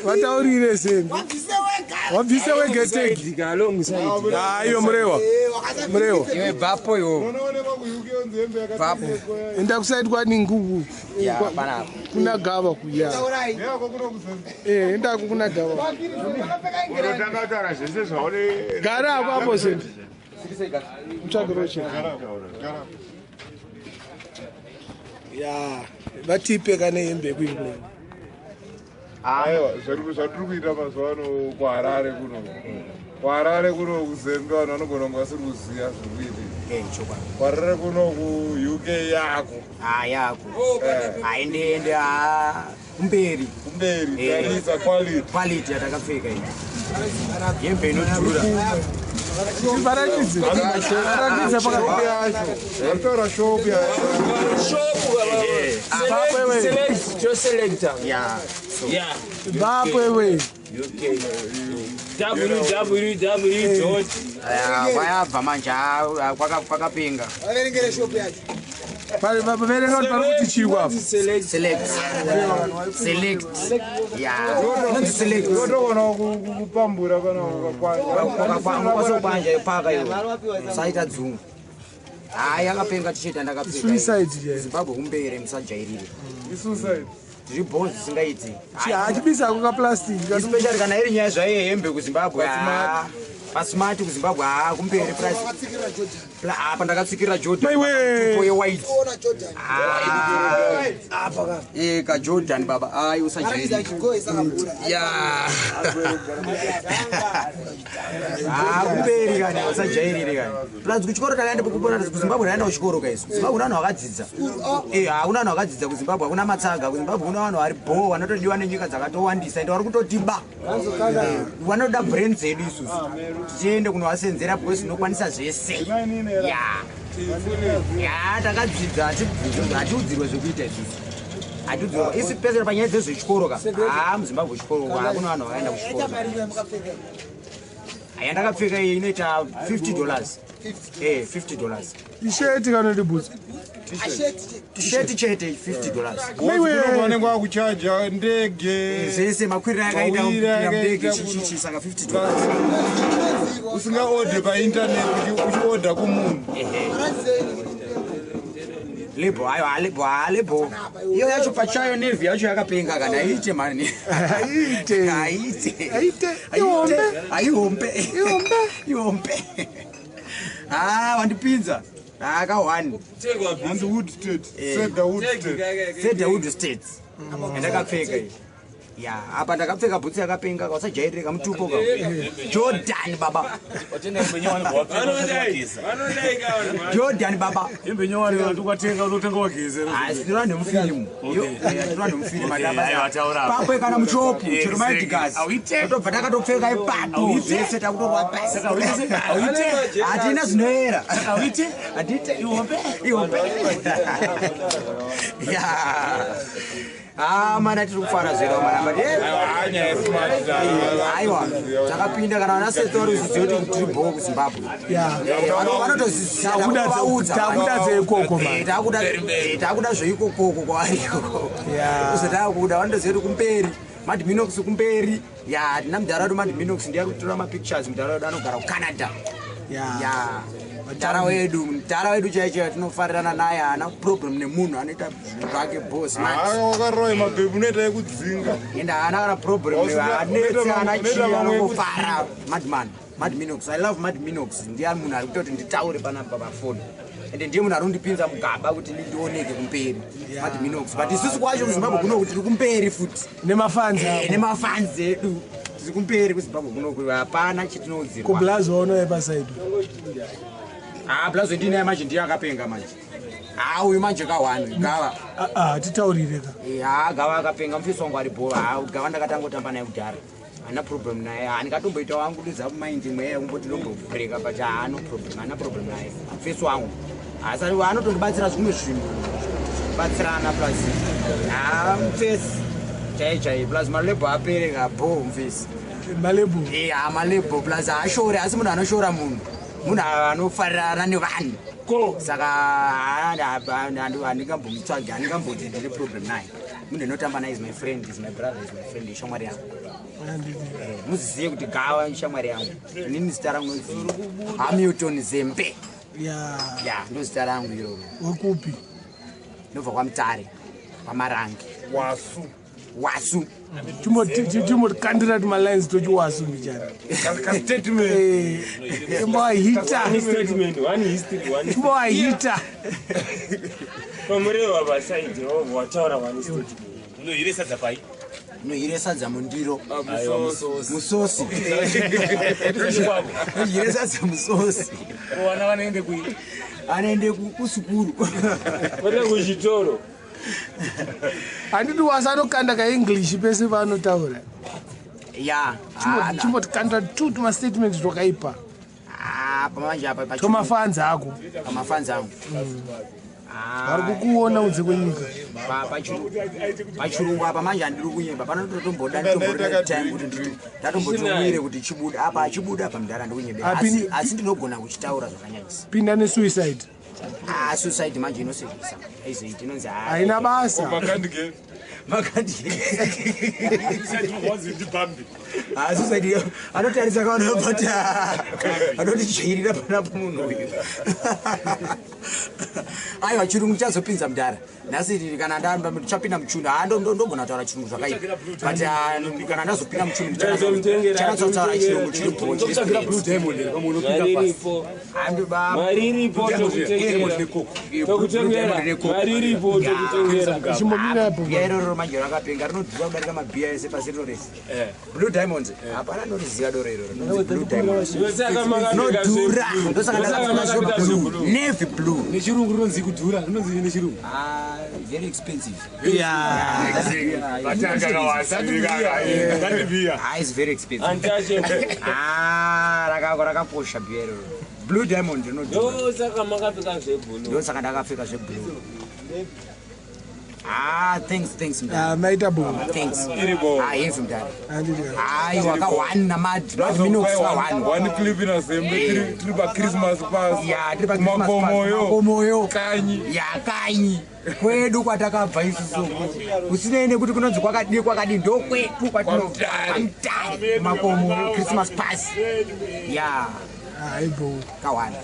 Vataurire Zembe. Wabvise wega tag. Iyo Murewa. Murewa. Iwe bvapo iwo. Bvapo. Enda kusaidi kwaninguku. Ya, panapa. Kuna gava kuya. Endako kuna gava. Unotanga kutaura zvese zvaune. Gara apo apo Zembe. Mutsvage roche. Ya, vatipe kana hembe yekuEngland. Aiwa, zvatiri kuita mazuva ano kuHarare kuno. KuHarare kuno kuZembe vanhu vanogona kunge vasiri kuziva zviri kuitika. KuHarare kuno kuUK yako. Ah, yako. Aende ende kumberi. Kumberi, tarisa quality. Quality yatakapfeka iyi. Hembe inodhura. Varatidze. Varatidze pakati yacho. Varitaura shop yacho. Shop Bvapo select, just selector. Yeah. Yeah. Bvapo iwe. UK. www. Kwayabva manje kwakapenga. Vaverengere shop yacho. Verenga kuti pari kuti chii kwapo. Select. Select. Yeah. Inonzi select. Unotogona kupambura kana ukakwanja. Ukasopanja ipaka iwe. Usaita dzungu. Hayi yakapenga t-shirt yandakapfeka. Suicide yeah. Zimbabwe kumbere musajairire. Isuicide. Tiri bho zvisingaiti. Achibisa ako kaplastic. Especially kana iri nyaya zvayo yehembe kuZimbabwe. Pasmart kuZimbabwe haa kumberi price. Apa ndakatsikirira Jordan. Maiwe. Tupo yewhite. Ona Jordan. Apa ka. Ka Jordan baba. Ai usajairire. Ya. Kumberi kani usajairire kani. Plus kuchikoro takaenda kupona kuZimbabwe takaenda kuchikoro kaisu. Zimbabwe kuna vanhu vakadzidza. Hakuna vanhu vakadzidza kuZimbabwe, hakuna matsaga. KuZimbabwe kuna vanhu vari bho vanotodiwa nenyika dzakatowandisa ende vari kutotiba. Vanoda brain dzedu isusu. Tichiende kunovasenzera because tinokwanisa zvese. Ya. Ya, takadzidza hatiudzirwe zvekuita isusu. Hatiudzirwe. Isi pese panyaya dzezvechikoro ka. MuZimbabwe chikoro hakuna vanhu vakaenda kuchikoro. Aya ndakapfeka iyi inoita $50. $50. Isheti kana kuti bhutsu? T-shirt chete $50. Maiwe. Vanenge vakuchaja ndege. Zvese makwiriro akaita Mawira ndege akaita chichichi saka $50. Usingaodhe painternet uchiodha kumunhu. Lebo ayo lebo lebo. Iyo yacho pachayo nerve yacho yakapenga kana aite mani. Aite. Aite. Aite. Ihombe. Aihombe. Ihombe. Ihombe. Wandipinza. Ka one. And Wood State. Seda Wood State. Seda Wood State. Ndakapfeka iyi. Ya, apa ndakapfeka bhutsu yakapenga usajairire kamutupo ka. Jordan baba. Jordan baba. Hembe nyowani ukatenga unotenga wageze. Asi nemufilimu. Tinoda nemufilimu. Aiwa, Pakwe kana muchopu chero maidhigazi. Auite. Tobva takatopfeka ipapo. Zvese takutorwa pasi. Auite. Hatina zvinoera. Auite. Handite. Ihombe. Ihombe. Ya. Mana tiri kufara zvero mana but aiwa takapinda kana vana setori zviziva kuti tiri bho kuZimbabwe. Vanotozviziva Takuda takuvaudza. dzeikoko man. Takuda zveikokoko kwavari ikoko. Kuzotakuda vanotoziva kuti kumberi Mad Minox kumberi. Ya, tina mudhara wedu Mad Minox ndiye ari kutora mapictures mudhara wedu anogara kuCanada. Ya. Mudhara wedu chaiye chaiye tinofarirana naye haana problem nemunhu anoita zvinhu zvake boss man. Wakaroyi mabhebhi unoita yekudzinga. Ende haana kana problem anetse ana chii anongofara madman. Mad Minox. I love Mad Minox. Ndiye munhu ari kutoti nditaure panapa pafoni. Ende ndiye munhu ari kundipinza mugaba kuti ndioneke kumberi. Mad Minox. But isusu kwacho kuZimbabwe kuno kuti tiri kumberi futi. Nemafanzi. Nemafanzi edu. Tiri kumberi kuZimbabwe kuno hapana chetinoudzirwa. Kublazo unoye pasaidi. Blazo ndinaye manje ndiye akapenga manje. Uyu manje ka1 gava. Titaurire ka. Gava akapenga mufisi wangu ari bho. Gava ndakatangotamba naye kudhara. Haana problem naye. Ndikatomboita wangu luza mind mweya kumboti ndombobreka but haana problem, haana problem naye. Mufisi wangu. Asi anotondibatsira zvimwe zvinhu. Batsirana plus. Mufisi. Chai chai plus malebo apereka bho mufisi. Malebo. Malebo plus haashori asi munhu anoshora munhu. Munhu anofarirana nevanhu. Ko. Saka handingambomutsvagi, handingamboti ndine problem naye. Munhu inotamba naye is my friend, is my brother, is my friend, ishamwari yangu. Muziziye kuti Gawa ishamwari yangu. Inini zita rangu nozi Hamilton Zembe. Ya. Ya, ndo zita rangu iroro. Wekupi? Ndobva kwaMutare, kwaMarange. Wasu. Wasu. Chimbotikandira tumalines tochiwasu mbichana. Kastatement. Chimbowahita. One statement, one history, one. Chimbowahita. Pamurewa pasaidi wataura one statement. Unohire sadza pai? Nohire sadza mundiro. Aiwa, musosi. Musosi. Nohire sadza musosi. Vana vanoende kui? Anoende kusukuru. Kwete kuchitoro. Handiti Wasu anokanda kaEnglish pese paanotaura? Ya. Chimbotikandira tu tumastatements twakaipa. Pamanje apa Tomafanzi ako. Pamafanzi angu. Vari kukuona kunze kwenyika. Pachirungu apa manje handiri kunyemba, panototomboda nditomboda time kuti ndatombotiwire kuti chibuda apa, achibuda apa mudhara, ndikunyebera. Asi ndinogona kuchitaura zvakanyanyisa. Pinda nesuicide. Ah, suicide manje inosekisa, aizoiti inonzi Haina basa. Makandige. Ndibambi. Ah, suicide iyo anotarisa kaanobata anotijairira panapo munhu uyu. Aiwa, chirungu chazopinza mudhara nhasi. Kana ndichapinda muchunu, ha, ndogona kutaura chirungu zvakaipa, but kana ndazopinda muchunu ndichanatsotaura chirungu chiri bho. Tokutsvagira Blue Diamond here, pamwe unopinda pasi. Mariripo. Mariripo tokutengera. Tokutengera. Mariripo tokutengera. Chimbomira apo. Bhiya iroro manje rakapenga, rinodhura kudarika mabhiya ese pasi rino rese. Blue Diamonds, hapana anoriziva doro iroro rinonzi Blue Diamonds. Ndosaka makapfeka Rinodhura. zveblue. Ndosaka Ndosaka ndakapfeka makapfeka zveblue, zveblue. navy blue. Nechirungu rinonzi kudhura, rinonzi nechirungu? Ah, very expensive. Vatanga kawasi. Ah, it's very expensive. Untouchable. Ah, rakakosha bhiya iroro, Blue Diamond rinodhura. Ndosaka makapfeka zveblue. Ndosaka ndakapfeka zveblue. Ah, thanks, thanks mudhara. Ah, maita bho. Thanks. Iripo. Ah, heavy mudhara. Handiti. Aiwa, ka one namad minox ka one. One clip inaZembe tiri paChristmas pasi. Ya, tiri pa Christmas party, Makomoyo. Makomoyo. Kanyi. Ya, kanyi kwedu kwatakabva isusu, kusinei nekuti kunonzi kwakadii kwakadii, ndokwedu kwatinobva, Kwamutare, Makomo, Christmas pasi ya. Haibho. Ka one.